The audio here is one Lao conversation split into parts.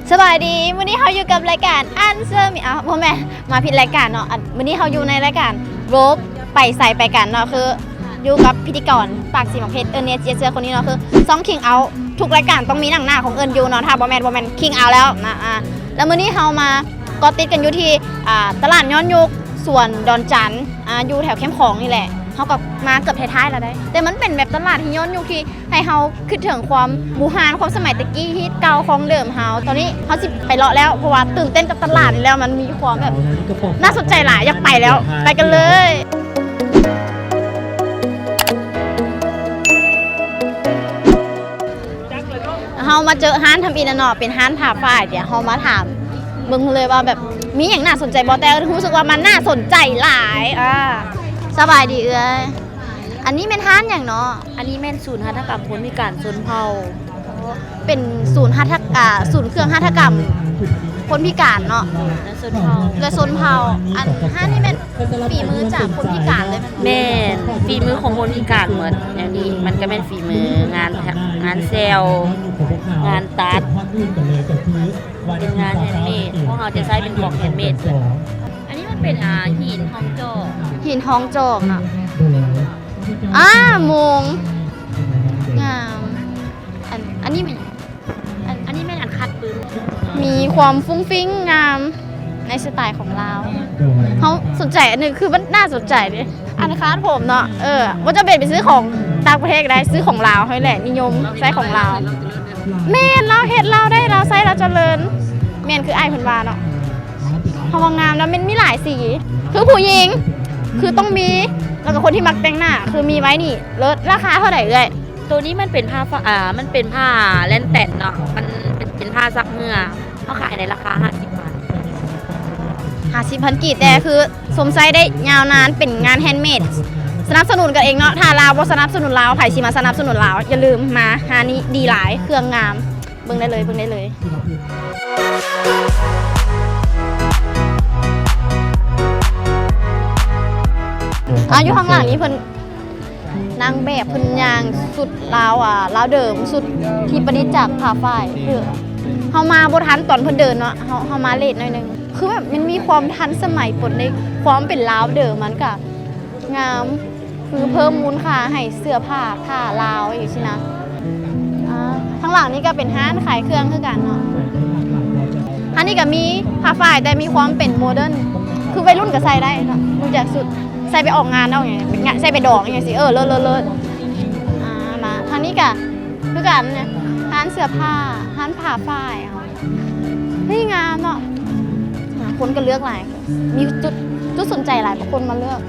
ສະບາຍດີ ມື້ນີ້ເຮົາຢູ່ກັບລາຍການ Answer Me ເອົ້າ ບໍ່ແມ່ນ ມາຜິດລາຍການເນາະ. ອັນ ມື້ນີ້ເຮົາຢູ່ໃນລາຍການ Rope ໄປໃສໄປກັນເນາະ ຄືຢູ່ກັບພິທີກອນປາກສີໝາກເພັດ ເອີ້ນເນເຈຍເຊືອຄົນນີ້ເນາະ ຄືຊ່ອງ King Out ທຸກລາຍການຕ້ອງມີໜັງໜ້າຂອງເອີ້ນຢູ່ເນາະ ຖ້າບໍ່ແມ່ນ ບໍ່ແມ່ນ King Out ແລ້ວນະ. ອ່າ ແລ້ວມື້ນີ້ເຮົາມາເກາະຕິດກັນຢູ່ທີ່ ອ່າ ຕະຫຼາດຍ້ອນຍຸກ ສວນດອນຈັນ ອ່າ ຢູ່ແຖວແຄມຂອງນີ້ແຫຼະ. ເຮົາກໍມາເກືອບທ້າຍໆແລ້ວໄດ໋ ແຕ່ມັນເປັນແບບຕະຫຼາດທີ່ຍ້ອນຍຸກທີ່ ໃຫ້ເຮົາຄິດເຖິງຄວາມບູຮານ ຄວາມສະໄໝແຕ່ກີ້ ຮີດເກົ່າຂອງເດີມເຮົາ. ຕອນນີ້ເຮົາຊິໄປເລາະແລ້ວ ເພາະວ່າຕື່ນເຕັ້ນກັບຕະຫຼາດນີ້ແລ້ວ ມັນມີຄວາມແບບໜ້າສົນໃຈຫຼາຍ ຢາກໄປແລ້ວ ໄປກັນເລີຍ. ເຮົາມາເຈີຮ້ານທຳອິດແລ້ວເນາະ ເປັນຮ້ານຜ້າຝ້າຍ. ດຽວເຮົາມາຖາມເບິ່ງເລີຍວ່າແບບມີຫຍັງໜ້າສົນໃຈບໍ່ ແຕ່ຮູ້ສຶກວ່າມັນໜ້າສົນໃຈຫຼາຍ. ອ່າ ສະບາຍດີເອື້ອຍ. ອັນນີ້ແມ່ນຮ້ານຫຍັງເນາະ? ອັນນີ້ແມ່ນສູນຫັດຖະກຳຄົນພິການຊົນເຜົ່າ. ເປັນສູນຫັດຖະ ອ່າ ສູນເຄື່ອງຫັດຖະກຳຄົນພິການເນາະ ແລະຊົນເຜົ່າ ແລະຊົນເຜົ່າ. ອັນຮ້ານນີ້ແມ່ນຝີມືຈາກຄົນພິການເລີຍແມ່ນບໍ່? ແມ່ນ ຝີມືຂອງຄົນພິການໝົດ. ແນວນີ້ມັນກໍແມ່ນຝີມື ງານ ງານແຊວ ງານຕັດ ເປັນງານແຮນເມດ ພວກເຮົາຈະໃຊ້ເປັນຂອງແຮນເມດ. ອັນນີ້ມັນເປັນ ອ່າ ຫີນຮອງຈອກ ຫີນຮອງຈອກເນາະ. ອ່າ ໂມງ ງາມ. ອັນ ອັນນີ້ແມ່ນ ອັນ ອັນນີ້ແມ່ນອັນຂັດປຶ້ມ ມີຄວາມຟຸ້ງຟິ້ງງາມໃນສະໄຕຂອງລາວ. ເຮົາສົນໃຈອັນໜຶ່ງ ຄືມັນໜ້າສົນໃຈເດ້ ອັນຄາດຜົມເນາະ. ເອີ ບໍ່ຈຳເປັນໄປຊື້ຂອງຕ່າງປະເທດກໍໄດ້ ຊື້ຂອງລາວເຮົານີ້ແຫຼະ ນິຍົມໃຊ້ຂອງລາວ. ແມ່ນ ລາວເຮັດລາວໄດ້ ລາວໃຊ້ລາວຈະເລີນ. ແມ່ນ ຄືອ້າຍເພິ່ນວ່າເນາະ ເພາະວ່າງາມ ແລ້ວມັນມີຫຼາຍສີ ຄືຜູ້ຍິງຄືຕ້ອງມີ ແລ້ວກໍຄົນທີ່ມັກແຕ່ງໜ້າຄືມີໄວ້ນີ້ເລີດ. ລາຄາເທົ່າໃດເອື້ອຍ? ໂຕນີ້ມັນເປັນຜ້າຝ້າຍ ອ່າ ມັນເປັນຜ້າແລນແຕນເນາະ ມັນເປັນຜ້າຊັກເຫື່ອ ເຮົາຂາຍໃນລາຄາຫ້າສິບພັນ ຫ້າສິບພັນກີບ ແຕ່ຄືຊົມໃຊ້ໄດ້ຍາວນານ ເປັນງານແຮນເມດ ສະໜັບສະໜູນກັນເອງເນາະ. ຖ້າລາວບໍ່ສະໜັບສະໜູນລາວ ໃຜຊິມາສະໜັບສະໜູນລາວ? ຢ່າລືມມາຮ້ານນີ້ ດີຫຼາຍ ເຄື່ອງງາມ. ເບິ່ງໄດ້ເລີຍ ເບິ່ງໄດ້ເລີຍ. ອ່າ ຢູ່ຂ້າງຫຼັງນີ້ເພິ່ນ ນາງແບບເພິ່ນຍ່າງຊຸດລາວ ອ່າ ລາວເດີມ ຊຸດທີ່ປະດິດຈາກຜ້າຝ້າຍ. ຄືເຮົາມາບໍ່ທັນຕອນເພິ່ນເດີນເນາະ ເຮົາ ເຮົາມາເລດໜ້ອຍໜຶ່ງ. ຄືແບບມັນມີຄວາມທັນສະໄໝປົນໃນຄວາມເປັນລາວເດີມ ມັນກະງາມ ຄືເພີ່ມມູນຄ່າໃຫ້ເສື້ອຜ້າ ຜ້າລາວຈັ່ງຊີ້ນະ. ອ່າ ທາງຫຼັງນີ້ກໍເປັນຮ້ານຂາຍເຄື່ອງຄືກັນເນາະ. ຮ້ານນີ້ກໍມີຜ້າຝ້າຍ ແຕ່ມີຄວາມເປັນໂມເດີນ ຄືໄວລຸ້ນກໍໃສ່ໄດ້ເນາະ. ເບິ່ງຈາກຊຸດ ໃສ່ໄປອອກງານເນາະ ໃສ່ໄປດອງຫຍັງຊີ້. ເອີ ເລີດໆໆ. ອ່າ ມາທາງນີ້ກໍຄືກັນ ຮ້ານເສື້ອຜ້າ ຮ້ານຜ້າຝ້າຍ. ເຮີ້ຍ ງາມເນາະ. ອ່າ ຄົນກໍເລືອກຫຼາຍ ມີຈຸດ ຈຸດສົນໃຈຫຼາຍ ຄົນມາເລືອກ.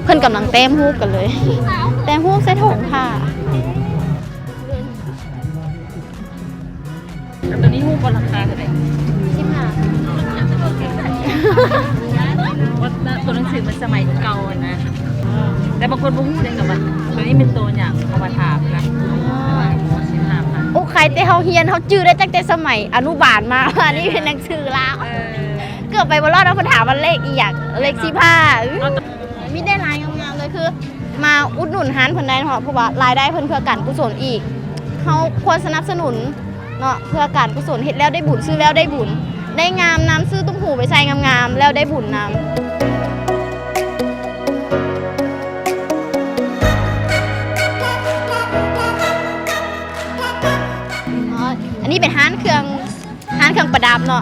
ເພິ່ນກຳລັງແຕ້ມຮູບກັນເລີຍ ແຕ້ມຮູບໃສ່ຖົງຜ້າ. ໂຕນີ້ຮູ້ບໍ່ລາຄາເທົ່າໃດ? ສິບຫ້າ ວ່າໂຕໜັງສືມັນສະໄໝເກົ່າຫັ້ນນະ ແຕ່ບາງຄົນບໍ່ຮູ້ເດ້ ກໍວ່າໂຕນີ້ເປັນໂຕຫຍັງ ເຂົາວ່າຖາມນະ. ໂອ້ ໃຄແຕ່ເຮົາຮຽນ ເຮົາຈື່ໄດ້ຕັ້ງແຕ່ສະໄໝອະນຸບານມາ ວ່າອັນນີ້ເປັນໜັງສືລາວ. ເອີ ເກືອບໄປບໍ່ລອດເນາະ ເພິ່ນຖາມວ່າເລກອີ່ຫຍັງ ເລກສິບຫ້າ. ມີໄດ້ລາຍງາມໆເລີຍ ຄືມາອຸດໜູນຮ້ານເພິ່ນໄດ້ເນາະ ເພາະວ່າລາຍໄດ້ເພິ່ນເພື່ອການກຸສົນອີກ. ເຮົາຄວນສະໜັບສະໜູນເນາະ ເພື່ອການກຸສົນ ເຮັດແລ້ວໄດ້ບຸນ ຊື້ແລ້ວໄດ້ບຸນ ໄດ້ງາມນຳ ຊື້ຕຸ້ມຫູໄປໃສ່ງາມໆ ແລ້ວໄດ້ບຸນນຳ. ອໍ ອັນນີ້ເປັນຮ້ານເຄື່ອງ ຮ້ານເຄື່ອງປະດັບເນາະ.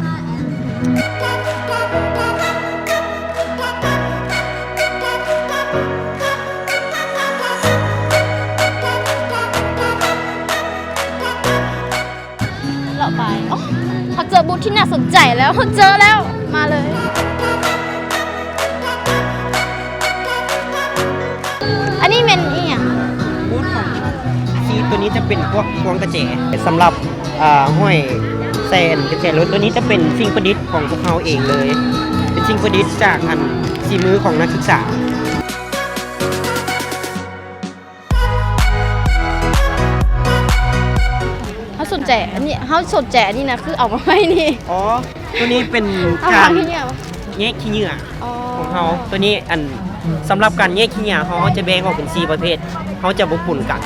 ເລາະໄປ ໂອ້ ເຮົາເຈີບູດທີ່ໜ້າສົນໃຈແລ້ວ ເຮົາເຈີແລ້ວ ມາເລີຍ. ອັນນີ້ແມ່ນອີ່ຫຍັງ? ບູດຂອງຊີດ ຕົວນີ້ຈະເປັນພວກພວງກະແຈ ສຳລັບ ອ່າ ຫ້ອຍແຊນກະແຈລົດ. ຕົວນີ້ຈະເປັນສິ່ງປະດິດຂອງພວກເຮົາເອງເລີຍ ເປັນສິ່ງປະດິດຈາກ ອັນ ສີມືຂອງນັກສຶກສາ. ເຮົາສົນໃຈອັນນີ້ ເຮົາສົນໃຈອັນນີ້ນະ ຄືເອົາມາໄວ້ນີ້. ອໍ ຕົວນີ້ເປັນການແຍກຂີ້ເຫຍື້ອຂອງເຮົາ. ຕົວນີ້ ອັນ ສຳລັບການແຍກຂີ້ເຫຍື້ອ ເຮົາ ເຮົາຈະແບ່ງອອກເປັນສີ່ປະເພດ ເຮົາຈະບໍ່ປົນກັນ.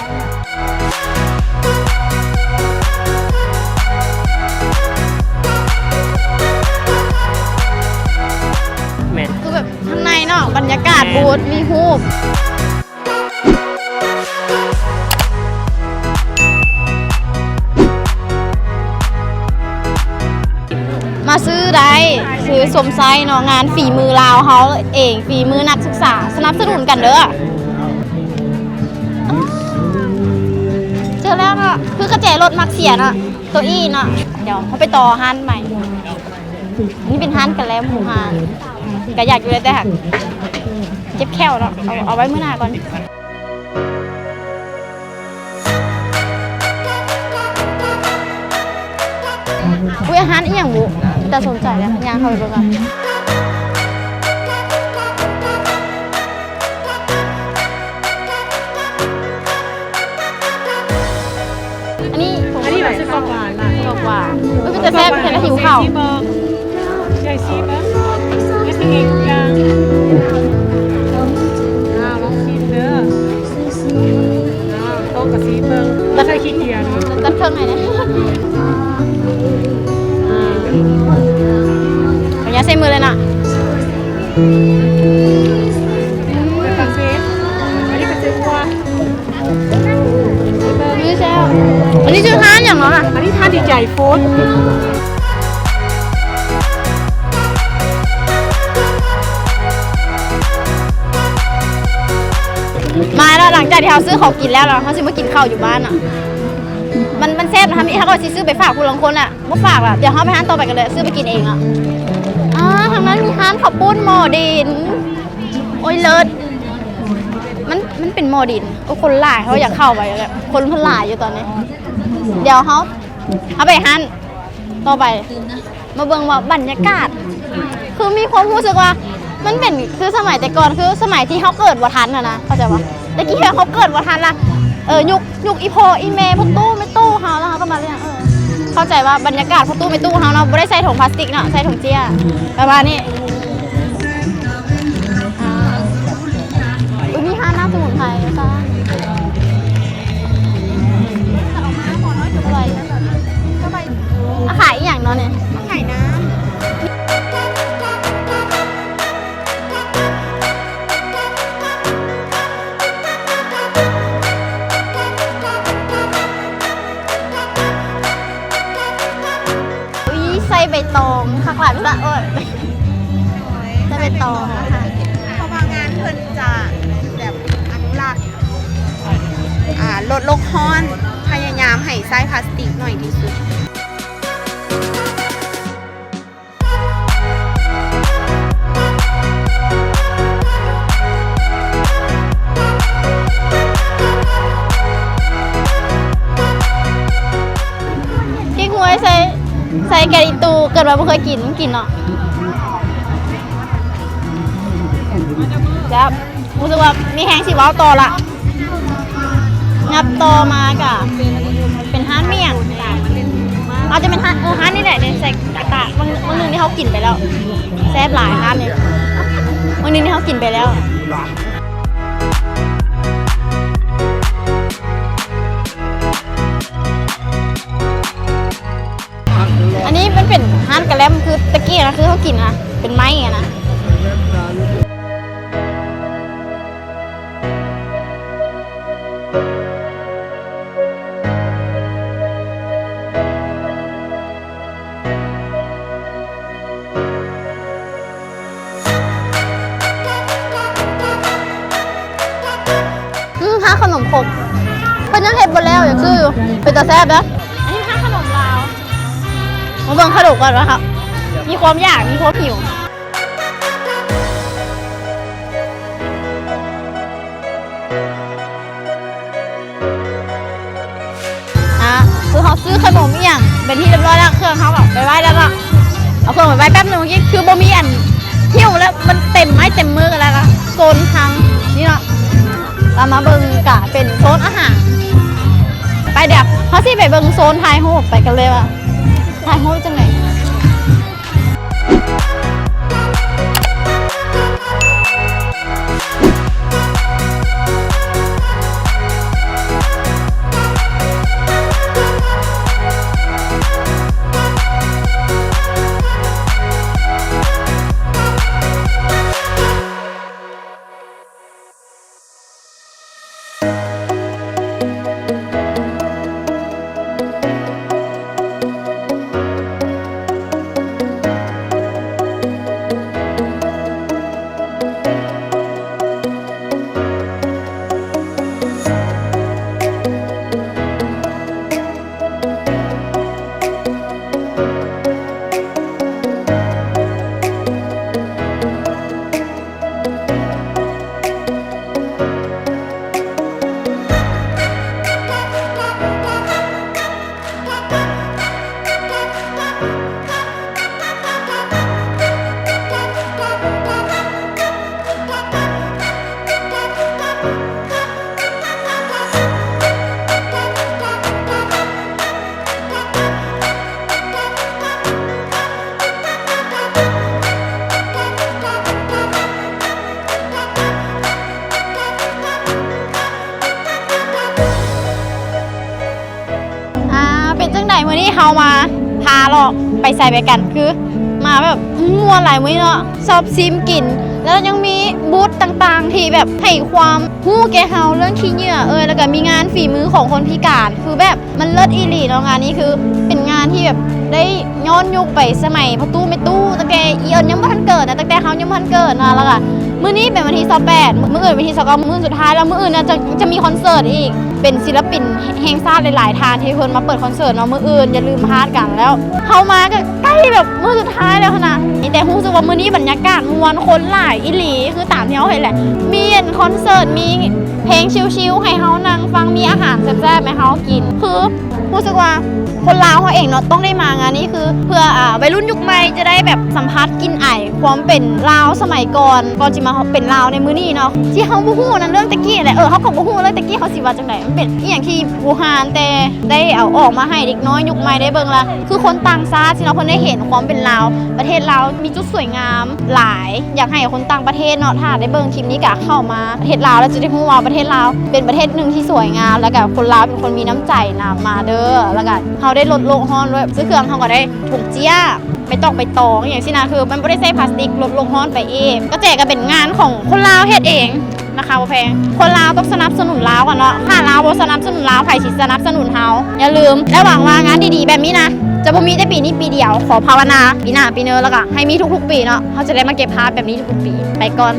ແມ່ນ ຄືແບບຂ້າງໃນເນາະ ບັນຍາກາດ ແມ່ນ ບູດ ມີຮູບ. ມາຊື້ໄດ້ ຊື້ຊົມໃຊ້ເນາະ ງານຝີມືລາວເຮົາເອງ ຝີມືນັກສຶກສາ ສະໜັບສະໜູນກັນເດີ. ເຈີແລ້ວເນາະ ຄືກະແຈລົດມັກເສຍເນາະ ໂຕອີ່ເນາະ. ດຽວເຮົາໄປຕໍ່ຮ້ານໃໝ່. ນີ້ເປັນຮ້ານກະແລັມ ໝູຮາ ກະຢາກຢູ່ ແຕ່ຫາກເຈັບແຂ້ວເນາະ ເອົາ ເອົາໄວ້ມື້ໜ້າກ່ອນ. ອຸ້ຍ ຮ້ານອີ່ຫຍັງບຸ ຕາສົນໃຈເລີຍ ຍ່າງເຂົ້າໄປເບິ່ງກ່ອນ. ອັນນີ້ ອັນນີ້ວ່າໄສ້ກອກຫວານນະ ໄສ້ກອກຫວານ. ເອີ ເປັນຕາແຊບ ເຮັດໃຫ້ຫິວເຂົ້າ. ໃຫຍ່ຊີເບິ່ງ ໃຫ້ເບິ່ງເອງທຸກຢ່າງ. ອ້າວ ລອງຊີເດີ. ອ້າວ ໂຕະກະຊີເບິ່ງ ຕັດ ໃສ່ຂີ້ເກຍເນາະ ຕັດເຄິ່ງໃຫ້ແດ່. ຂໍອະນຸຍາດໃສ່ມືເລີຍເນາະ. ເປັນຕາແຊບ ອັນນີ້ກະເປັນອັວ. ອັນນີ້ຊື່ຮ້ານຫຍັງເນາະ? ອັນນີ້ຮ້ານດີໃຈຟູດ. ມາແລ້ວ ຫຼັງຈາກທີ່ເຮົາຊື້ຂອງກິນແລ້ວເນາະ ເຮົາຊິມາກິນເຂົ້າຢູ່ບ້ານເນາະ. ມັນ ມັນແຊບນະ ເຮົາກະຊິຊື້ໄປຝາກຜູ້ລາງຄົນອະ. ບໍ່ຝາກລະ ດຽວເຮົາໄປຮ້ານຕໍ່ໄປກັນເລີຍ ຊື້ໄປກິນເອງເນາະ. ອ່າ ທາງນັ້ນມີຮ້ານເຂົ້າປຸ້ນໝໍ້ດິນ. ໂອ້ຍ ເລີດ. ມັນ ມັນເປັນໝໍ້ດິນ. ໂອ້ຍ ຄົນຫຼາຍ ເຮົາຢາກເຂົ້າໄປແຫຼະ ຄົນເພິ່ນຫຼາຍຢູ່ຕອນນີ້. ດຽວເຮົາ ເຮົາໄປຮ້ານຕໍ່ໄປ ມາເບິ່ງວ່າບັນຍາກາດ ຄືມີຄວາມຮູ້ສຶກວ່າ ມັນເປັນຄືສະໄໝແຕ່ກ່ອນ ຄືສະໄໝທີ່ເຮົາເກີດບໍ່ທັນຫັ້ນນະ ເຂົ້າໃຈບໍ່? ແຕ່ກີ້ເຮົາເກີດບໍ່ທັນລະ ເອີ ຍຸກ ຍຸກອີ່ພໍ່ອີ່ແມ່ພໍ່ຕູ້ແມ່ຕູ້ເຮົາ ແລ້ວເຮົາກະມາລ້ຽງ ເອີ ເຂົ້າໃຈວ່າບັນຍາກາດພໍ່ຕູ້ແມ່ຕູ້ເຮົາເນາະ ບໍ່ໄດ້ໃສ່ຖົງພລາສຕິກເນາະ ໃສ່ຖົງເຈ້ຍ ປະມານນີ້. ອ່າ ອຸ້ຍ ມີຮ້ານນ້ຳສະໝຸນໄພ ອາ ຂາຍອີ່ຫຍັງເນາະນີ້? ຂາຍນ້ຳ. ອຸ້ຍ ໃສ່ໃບຕອງ ຄັກຫຼາຍ ເອີ ໃສ່ໃບຕອງ ເພາະວ່າງານເພິ່ນຈະແບບອະນຸລັກ ອ່າ ລົດໂລກຮ້ອນ ພະຍາຍາມໃຫ້ໃຊ້ພລາສຕິກໜ້ອຍທີ່ສຸດ. ເກັກຮວຍໃສ່ ໃສ່ແກງອີ່ຕູ ເກີດມາບໍ່ເຄີຍກິນ ກິນເນາະ ແຊບ. ຮູ້ສຶກວ່າມີແຮງຊິເວົ້າຕໍ່ລະ. ນັບຕໍ່ມາກະເປັນຮ້ານໝ້ຽງ ອາດຈະເປັນຮ້ານ ເອີ ຮ້ານນີ້ແຫຼະ ນີ້ໃສ່ກະຕະ ມື້ ມື້ໜຶ່ງທີ່ເຮົາກິນໄປແລ້ວ ແຊບຫຼາຍຮ້ານນີ້ ມື້ໜຶ່ງທີ່ເຮົາກິນໄປແລ້ວ. ອັນນີ້ມັນເປັນຮ້ານກະແລັມ ຄືຕະກີ້ນະ ຄືເຮົາກິນນະ ເປັນໄມ້ຫັ້ນນະ. ອືມ ຮ້ານຂະໜົມຄົກ ເພິ່ນຍັງເຮັດບໍ່ແລ້ວ ຍັງຊື້ຢູ່ ເປັນຕາແຊບເດີ້. ອັນນີ້ຮ້ານຂະໜົມລາວ ເບິ່ງຂະໜົມກ່ອນວ່າເຮົາມີຄວາມຢາກ ມີຄວາມຫິວ. ອ່າ ຄືເຮົາຊື້ຂະໜົມອີ່ຫຍັງເປັນທີ່ຮຽບຮ້ອຍແລ້ວ ເຄື່ອງເຮົາກໍໄປໄວ້ແລ້ວເນາະ ເອົາເຄື່ອງໄປໄວ້ແປັບໜຶ່ງ ເມື່ອກີ້ຄືບໍ່ມີອັນ ຫິວແລ້ວ ມັນເຕັມໄມ້ເຕັມມືກັນແລ້ວນະ. ໂຊນທາງນີ້ເນາະ ຕາມມາເບິ່ງກະເປັນໂຊນອາຫານ. ໄປ ດຽວເຮົາຊິໄປເບິ່ງໂຊນຖ່າຍຮູບ ໄປກັນເລີຍວ່າຖ່າຍຮູບຈັ່ງໃດ. ອ່າ ເປັນຈັ່ງໃດ ມື້ນີ້ເຮົາມາພາເລາະໄປໃສໄປກັນ ຄືມາແບບມ່ວນຫຼາຍມື້ນີ້ເນາະ ຊອບຊິມກິນ ແລ້ວຍັງມີບູດຕ່າງໆ ທີ່ແບບໃຫ້ຄວາມຮູ້ແກ່ເຮົາເລື່ອງຂີ້ເຫຍື້ອເອີຍ ແລ້ວກໍມີງານຝີມືຂອງຄົນພິການ ຄືແບບ ມັນເລີດອີ່ຫຼີເນາະ ງານນີ້ຄືເປັນງານທີ່ແບບໄດ້ຍ້ອນຍຸກໄປສະໄໝພໍ່ຕູ້ແມ່ຕູ້ ຕັ້ງແຕ່ອີ່ເອີນຍັງບໍ່ທັນເກີດນະ ຕັ້ງແຕ່ເຮົາຍັງບໍ່ທັນເກີດນະ ແລ້ວກໍມື້ນີ້ເປັນວັນທີຊາວແປດ ມື້ອື່ນວັນທີຊາວເກົ້າ ມື້ສຸດທ້າຍ ແລ້ວມື້ອື່ນນະ ຈະ ຈະມີຄອນເສີດອີກ ເປັນສິນລະປິນແຫ່ງຊາດຫຼາຍໆທ່ານທີ່ເພິ່ນມາເປີດຄອນເສີດເນາະ ມື້ອື່ນຢ່າລືມພາດກັນ ແລ້ວເຮົາມາກໍໃກ້ແບບມື້ສຸດທ້າຍແລ້ວຫັ້ນນະ ແຕ່ຮູ້ສຶກວ່າມື້ນີ້ບັນຍາກາດມ່ວນ ຄົນຫຼາຍອີ່ຫຼີ ຄືຕາມທີ່ເຮົາເຫັນແຫຼະ ມີອັນຄອນເສີດ ມີ ເພງຊິວໆ ໃຫ້ເຮົານັ່ງຟັງ ມີອາຫານແຊບໆ ໃຫ້ເຮົາກິນ ຄືຮູ້ສຶກວ່າຄົນລາວເຮົາເອງເນາະ ຕ້ອງໄດ້ມາງານນີ້ ຄືເພື່ອ ອ່າ ໄວລຸ້ນຍຸກໃໝ່ຈະໄດ້ແບບສຳຜັດກິ່ນໄອຄວາມເປັນລາວສະໄໝກ່ອນ ກ່ອນຊິມາເປັນລາວໃນມື້ນີ້ເນາະ ທີ່ເຮົາບໍ່ຮູ້ນັ້ນ ເລື່ອງແຕ່ກີ້ແຫຼະ ເອີ ເຮົາກໍບໍ່ຮູ້ເລື່ອງແຕ່ກີ້ເຮົາຊິວ່າຈັ່ງໃດ ມັນເປັນອີ່ຫຍັງທີ່ບູຮານ ແຕ່ໄດ້ເອົາອອກມາໃຫ້ເດັກນ້ອຍຍຸກໃໝ່ໄດ້ເບິ່ງລະ ຄືຄົນຕ່າງຊາດຊີ້ເນາະ ເພິ່ນໄດ້ເຫັນຄວາມເປັນລາວ ປະເທດລາວມີຈຸດສວຍງາມຫຼາຍ ຢາກໃຫ້ຄົນຕ່າງປະເທດເນາະ ຖ້າໄດ້ເບິ່ງຄລິບນີ້ກະເຂົ້າມາປະເທດລາວ ແລ້ວຈະໄດ້ຮູ້ວ່າປະເທດລາວເປັນປະເທດໜຶ່ງທີ່ສວຍງາມ ແລ້ວກະຄົນລາວເປັນຄົນມີນ້ຳໃຈນຳ ມາເດີ ແລ້ວກະເຮົາໄດ້ລົດໂລກຮ້ອນດ້ວຍ ຊື້ເຄື່ອງເຮົາກໍໄດ້ຖົງເຈ້ຍ ໃບຕອງ ໃບຕອງ ອີ່ຫຍັງຊີ້ນະ ຄືມັນບໍ່ໄດ້ໃຊ້ພລາສຕິກ ລົດໂລກຮ້ອນໄປເອງ ກໍແຈກກໍເປັນງານຂອງຄົນລາວເຮັດເອງ ລາຄາບໍ່ແພງ ຄົນລາວຕ້ອງສະໜັບສະໜູນລາວກ່ອນເນາະ ຖ້າລາວບໍ່ສະໜັບສະໜູນລາວ ໃຜຊິສະໜັບສະໜູນເຮົາ? ຢ່າລືມ ແລະ ຫວັງວ່າງານດີໆແບບນີ້ນະ ຈະບໍ່ມີແຕ່ປີນີ້ປີດຽວ ຂໍພາວະນາປີໜ້າປີເນີ ແລ້ວກະໃຫ້ມີທຸກໆປີເນາະ ເຮົາຈະໄດ້ມາເກັບພາບແບບນີ້ທຸກໆປີ ໄປກ່ອນ.